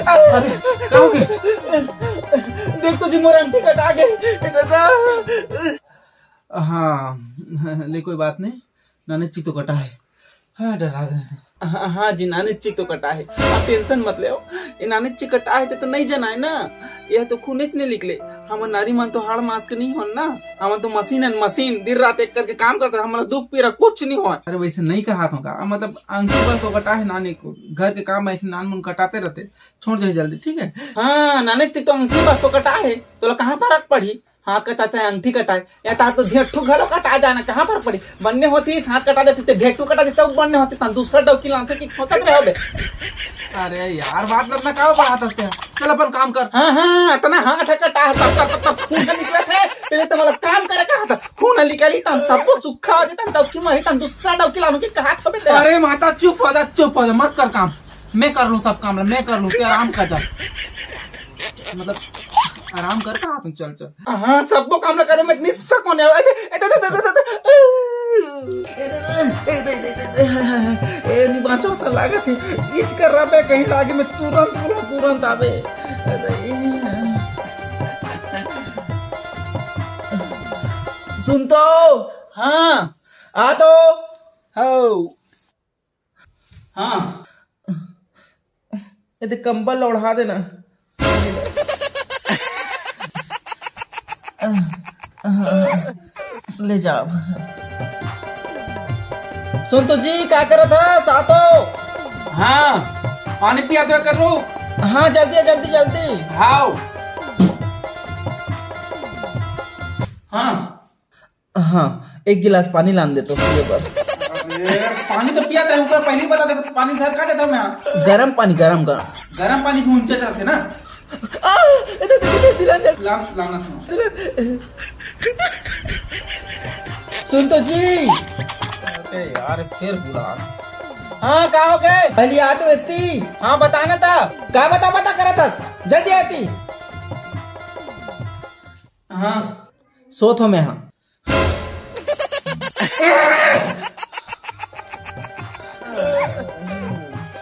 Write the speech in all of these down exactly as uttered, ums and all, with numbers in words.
अरे, का होगे? देख तो जी, मोर अंगठी कटा गे। दादा। हाँ, ले कोई बात नहीं, नानेच चिक तो कटा हे। हाँ, डरा गे। हाँ, हाँ जी, नानेच चिक तो कटा हे, आप tension मत लेव। ये नानेच चिक कटा हे ते तो नइ जनाय ना, ये तो खूनेच नइ निकले। हमर नारी मन तो हाड़ मांस के नइ होन ना, हमन तो मशीन हन, मशीन, दिन रात एक करके काम करथन, हमन ला दुख पीरा कुछ नइ होय। अरे वइसे नइ कहत हों का, मतलब अंगठी बस तो कटा हे नानेच, घर के काम अइसे नानमुन कटाते रहिथे, छोड़ दे जल्दी, ठीक हे? हाँ, नानेच चिक तो अंगठी बस तो कटा हे, तोला कहाँ फरक पड़ही? हाथ कटा चाहे अंगठी कटाय, या तो ढेठू घलो कटा जाना, कहाँ फरक पड़ही? बन्ने होतिस हाथ कटा देते, ते ढेठू कटा देते, तब बन्ने होतिस, तहन दूसरा डौकी लानते कि सोचत रहे बे। अरे यार, बात रतना का बढ़ात हस? चल अपन काम कर। हाँ, हाँ, अतना हाथ ह कटा हे, तब, तब, तब, तब खून ह निकलत हे, तेने तो मोला काम करे कहा था, खून ह निकलही, तहन सबो सुक्खा हो जाही, तहन डौकी मरही, तहन दूसरा डौकी लानहूं कि कहत हबे ते। अरे माता, चुप हो जा, चुप हो जा, मत कर काम, मैं कर लूं सब काम ला, मैं कर लूं, तैं आराम कर जा। मतलब, आराम कर कहा तू, चल, चल। हाँ, सबो काम ला करे में निस्सा कोन आवे? ए, ए, ए, ए, ए, ए, ए, ए, ए, ए, ए, ए, नी बाँचो सा लागत हे। इच कर रहा बे, कहीं लागे में तुरंत, तुरंत, तुरंत आवे। सुन तो। हाँ। आ तो। हौ। हाँ। ये तो कंबल ओढ़ा देना। ले जाओ। सुन तो जी, का करत हस? आ तो। हाँ, पानी पिया तो कर लो। हाँ, जल्दी, जल्दी, जल्दी। हाव। हाँ। हाँ, एक गिलास पानी लान दे तो पिए बर। अरे, पानी तो पिया था, ऊपर पहले ही बता देता, पानी धर का देता मैं? गरम पानी, गरम, गरम। गरम पानी भी ऊंचा रहते ना। आ, दे, दे, दे, दे, दिला दे। लाम, लाम ना था। सुन तो जी। अरे यार, फिर बुला। हाँ, का हो गए? पहले आ तो एती। हाँ, बता ना था। का बता, बता करत हस? जल्दी आती। हाँ। सोत हो मैं, हाँ।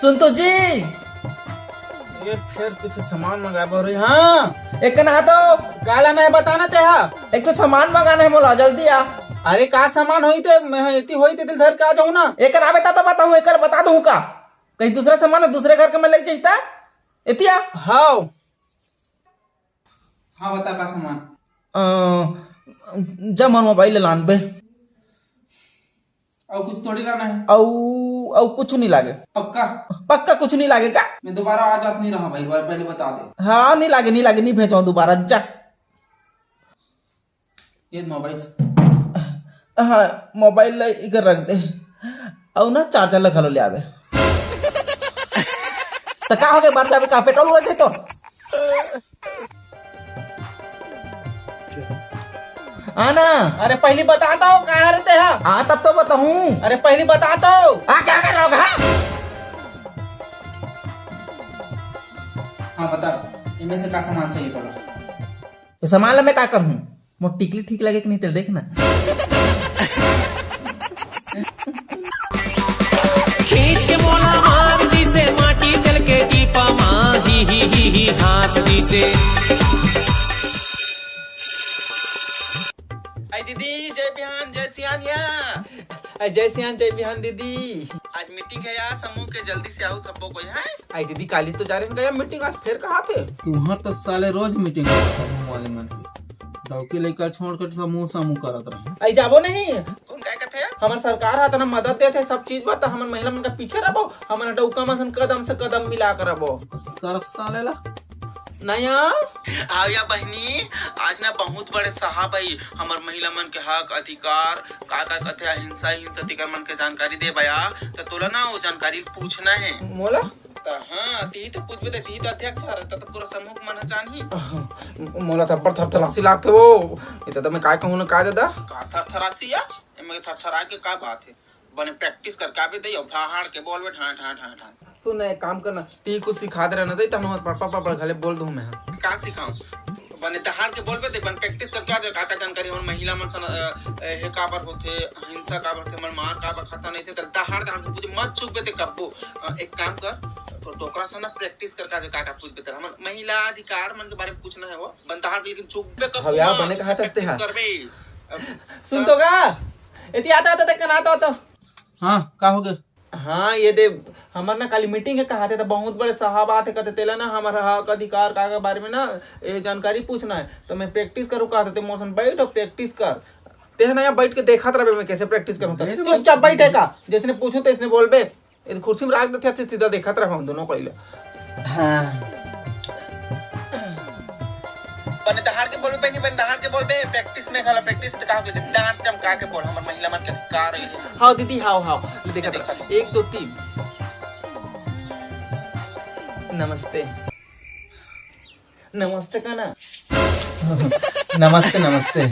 सुन तो जी। ये फिर कुछ सामान मंगाबो रे। हाँ। एक ना तो। का लाना है बता ना ते हा। एक तो सामान मंगाना है मोला, जल्दी आ। अरे का सामान होई ते, मैं एती होई ते दिल धर के आ जाऊं ना। एक ना बता तो बताऊं, एक बता दूं का? कहीं दूसरा सामान है, दूसरे घर के मैं लेके जाता। एती आ। हाव। हाँ, बता का सामान? अ, जा मोर मोबाइल लान बे। अउ कुछ थोड़ी लाना है। अउ, अउ कुछ नहीं लागे। पक्का? पक्का कुछ नहीं लागे का? मैं दोबारा आ जात नहीं रहा भाई, बार पहले बता दे। हाँ, नहीं लागे, नहीं लागे, नहीं भेजो दोबारा, जा। ये मोबाइल। हाँ, मोबाइल ला इकर रख दे। अउ ना चार्जर ला घलो ले आवे। तो का हो गया, बाहर जावे का, पेट्रोल उड़त है तो? आना। अरे पहली बता तो, कहाँ रहते हैं? हाँ, तब तो बताऊँ। अरे पहली बता तो। आ, क्या कर रहा होगा? हाँ, बता, इनमें से का सामान चाहिए तोला? तो सामान ला मैं का करहूँ? मोर टिकली ठीक लगे कि नहीं, तेल देख ना। खींच के मोला मार दिसे, माटी जल के टीपा मा, ही, ही, ही, ही, हाँस दिसे। आई दीदी, जय बिहान, जय सियान या। आई जय सियान, जय बिहान दीदी। आज मीटिंग है यार, समूह के, जल्दी से आओ सबको कोई, हैं? आई दीदी, काली तो जा रहे हैं यार मीटिंग, आज फिर कहाँ थे? तुम्हार तो साले रोज मीटिंग है समूह वाले मन के। डौकी लइका छोड़ के समूह, समूह करत रहे। आई जाबो नहीं। कौन काय कथे? हमर सरकार हा तना मदद देथे सब चीज बर, त हमन महिला मन का पीछे रहबो, हमन डौका मन सन कदम से कदम मिला के रहबो। कर साले ला। नया। आओ या बहिनी, आज ना बहुत बड़े साहब आई, हमर महिला मन के हक अधिकार, का का कथे अहिंसा, हिंसा, तिकर मन के जानकारी दे बया, त तोला ना वो जानकारी पूछना है। मोला? त हाँ, तिही तो पूछबे, त तिही तो अध्यक्ष हर, त, त पूरा समूह के मन ह जानही। मोला त अब्बड़ थरथरासी लागथे वो। ए त, त मैं काय कहूँ ना, काय दादा? का थरथरासी या? एमे थरथरा के का बात है? बने practice करके आबे दे, अब दहाड़ के बोलबे, ढां, ढां, ढां, ढां। सुन, एक काम करना, ती कुछ सिखा दे रहना दे, तहन पड़, पड़, पड़, पड़, घले बोल दूं मैं। का सिखाऊं? बने दहाड़ के बोलबे दे, बने practice करके आ जाओ, का, का जानकारी हमर महिला मन सन, अ, अ, हे काबर होथे, हिंसा काबर होथे, हमर मार काबर खाता नहीं से, त दहाड़, दहाड़ के पूछे, मत चुकबे ते कब्बो। अ, एक काम कर, तो ओकरा से ना प्रैक्टिस कर का, जो का का पूछ बेतर हमन महिला अधिकार मन के बारे में पूछना है वो बनता है, लेकिन चुप पे कब हाँ यार, बने कहा था तेहा। करबे। सुन तो का, एती आता, आता तक ना आता, आता। हाँ, का हो गया? हाँ, ये दे, हमर ना काली मीटिंग है, कहा थे तो बहुत बड़े साहब आते, कहते तेला ना हमर हक अधिकार का के बारे में ना ये जानकारी पूछना है, तो मैं प्रैक्टिस करूँ कहा थे, मोर संग बैठ और प्रैक्टिस कर। तेह ना यहाँ बैठ के देखत रहबे, मैं कैसे प्रैक्टिस करूँ। चुपचाप बैठे का, जैसने पूछूँ तैसने बोलबे। ये कुर्सी में राख देथे, सीधा देखत रह हम दोनों कोई ले। हाँ। बने दहाड़ के बोलबे, नहीं बने दहाड़ के बोलबे, प्रैक्टिस में खाला, प्रैक्टिस पे कहा के डांट चमका के बोल, हमर महिला मन के कार है। हाँ दीदी, हाँ, हाँ, देखत रह। एक, दो, तीन। नमस्ते। नमस्ते का ना? नमस्ते, नमस्ते।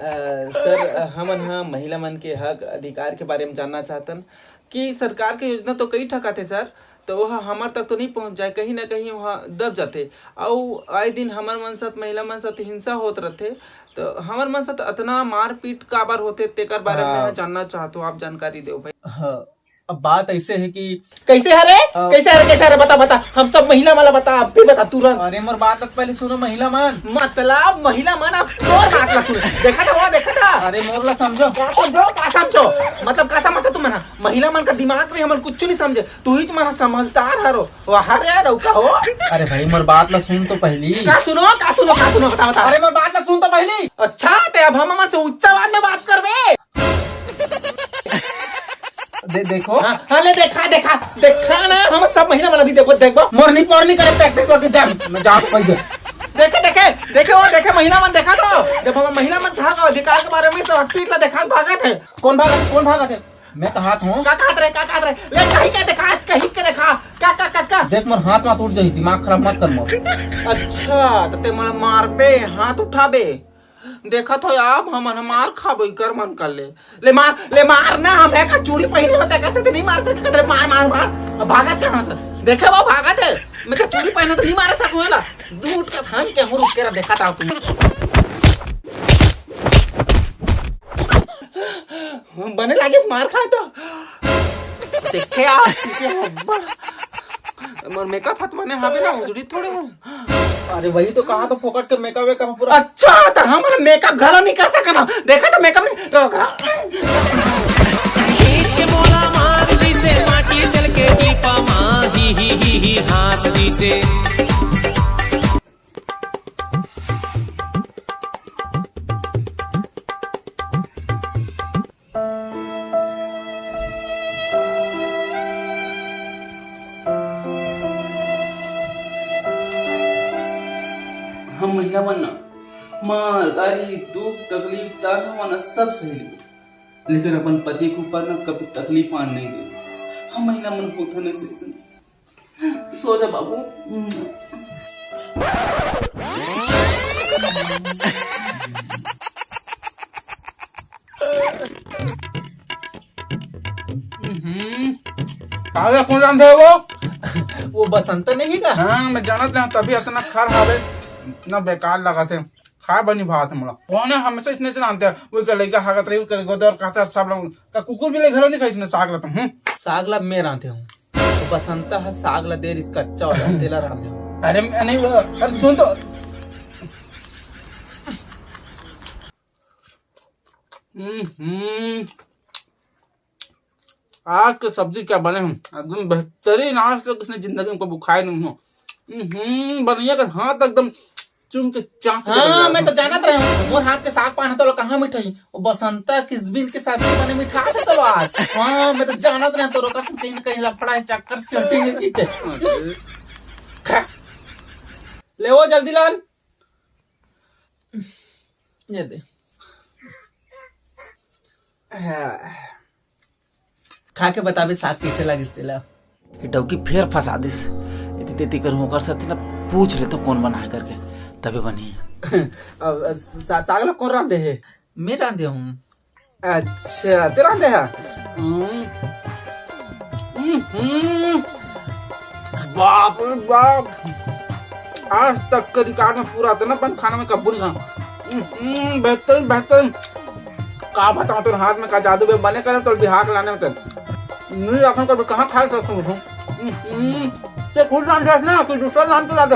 अ, सर, अ, हमन ह महिला मन के हक अधिकार के बारे में जानना चाहतन कि सरकार के योजना तो कई ठक आथे सर, तो वह हमर तक तो नहीं पहुंच जाए, कहीं ना कहीं वह दब जाथे। अउ आए दिन हमर मन साथ, महिला मन साथ हिंसा होत रहथे, तो हमर मन साथ अतना मारपीट काबर होथे, तेकर बारे में हाँ। जानना चाहत हूँ, आप जानकारी देव भाई। हाँ। अब बात ऐसे है कि कैसे हरे? हाँ। कैसे हरे? कैसे हरे? बता, बता। हम सब महिला वाला बता, आप भी बता तुरंत। अरे मोर बात तो पहले सुनो, महिला मन। मतलब महिला मन, आप तोर बात ला सुनो। देखा था वो, देखा था। अरे मोर ला समझो। का समझो? का समझो? मतलब का समझता तुम ना? महिला मन का दिमाग नहीं, हमन कुछ नहीं समझे। तू ही मन समझदार हरो। वाह रे, रउका हो। अरे भाई, मोर बात ला सुन तो पहली। का सुनो, का सुनो, का सुनो? बता, बता। अरे मोर बात ला सुन तो पहली। अच्छा, ते अब हम मन से उच्च आवाज में बात करबे। दे, देखो। हाँ, हाँ, ले देखा, देखा, देखा ना, हम सब महिला वाला भी देखबो, देखबो। मोर नहीं, मोर नहीं करे, प्रैक्टिस करके जा, मैं जात पहले। देखे, देखे, देखे, वो देखे, महिला मन देखा तो, जब हम महिला मन भाग अधिकार के बारे में सब पीठ ला देखा, भागत है। कौन भागत है? कौन भागत है? मैं कहा था। का कहत रहे, का कहत रहे? ले, कहीं का देखा, आज कहीं का देखा, का, का, का, का? देख, मोर हाथ वाथ उठ जाही, दिमाग खराब मत कर मोर। अच्छा, तो ते मोला मारबे, हाथ उठाबे। देखत हो आप, हमन ह मार खाबो इकर मन कर ले। ले मार, ले मार ना, हम एक चूड़ी पहने होते, कैसे तो नहीं मार सके, कदरे मार, मार, मार। अब भागत कहाँ से? देखे वो भागत है, मैं क्या चूड़ी पहने तो नहीं मार सकूँ, है ना? दूध का थान के हूँ, रुक के रहा, देखा था तुम। बने लागे मार खाए तो। देखे आप, पीछे हब्बड़। मोर मेकअप हत मने हावे ना, उधड़ी थोड़े है। अरे वही तो कहा तो फोकट के मेकअप वेकअप पूरा। अच्छा, तो हम मेकअप घरा नहीं कर सकना। देखा तो मेकअप नहीं, तो खींच के मोला मार दिसे, माटी चल के दीपा माँ, ही, ही, ही, ही, हाँस दिसे। हम महिला मन ना मार, गारी, दुख, तकलीफ, ताना, वाना सब सही लेबो, लेकिन अपन पति के ऊपर ना कभी तकलीफ आन नहीं दे। हम महिला मन होथन ऐसे, ऐसे। सो जा बाबू। हम्म। साला कौन जानते हो वो? वो बसंत नहीं का? हाँ, मैं जानत हूँ, तभी इतना खर हावे, इतना बेकार लगा थे। खाए बनी भात है मोला। कौन है हमेशा इसने जानते हैं, वो का लड़का हागत रही, कर गोदर काचा सब लोग का कुकुर भी ले घरों नहीं खाई इसने साग ला तुम, हम्म? साग ला मैं रांधे हूँ। वो बसंता है, साग ला देर इसका अच्छा हो जाए, तेला रांधे हूँ। अरे मैं नहीं, अरे सुन तो। हम्म, हम्म। आज के सब्जी क्या बने हम, एकदम बेहतरीन। आज तक इसने जिंदगी में कभी खाए नहीं हो। हम्म, बढ़िया का हाथ एकदम चूम के चाट के हाँ, बढ़िया। मैं तो जानत रहे हूँ, मोर हाथ के साग पान तो कहाँ मिठाई, वो बसंता किसबिन के साथ बने मिठा थे तो आज। हाँ, मैं तो जानत रहे तो रोका से कहीं ना कहीं लफड़ा है, चक्कर से हटी है कि के। अरे। खा। ले वो जल्दी लान। ये दे। हाँ। खा के बताबे साग कैसे लागिस तेला। ये डौकी फेर फंसा दिस। एती तेती करूँ ओकर साथ ना पूछ ले तो कौन बना है करके, तबे बनी। अब सा-, साग ला कौन रांधे है? मैं रांधे हूँ। अच्छा, ते रांधे है? हम्म। हम्म। बाप रे बाप। आज तक के रिकॉर्ड में पूरा इतना अपन खाना में कब्बू नहीं खाना। हम्म, बेहतरीन, बेहतरीन। का बताऊं, तोर हाथ में का जादू बे, बने करे तो बिहार के लाने में तो। नहीं, अपन को कहाँ खाए सकते हो? हम्म, ते खुद रांधस ना कि दूसरा रांध के लादे?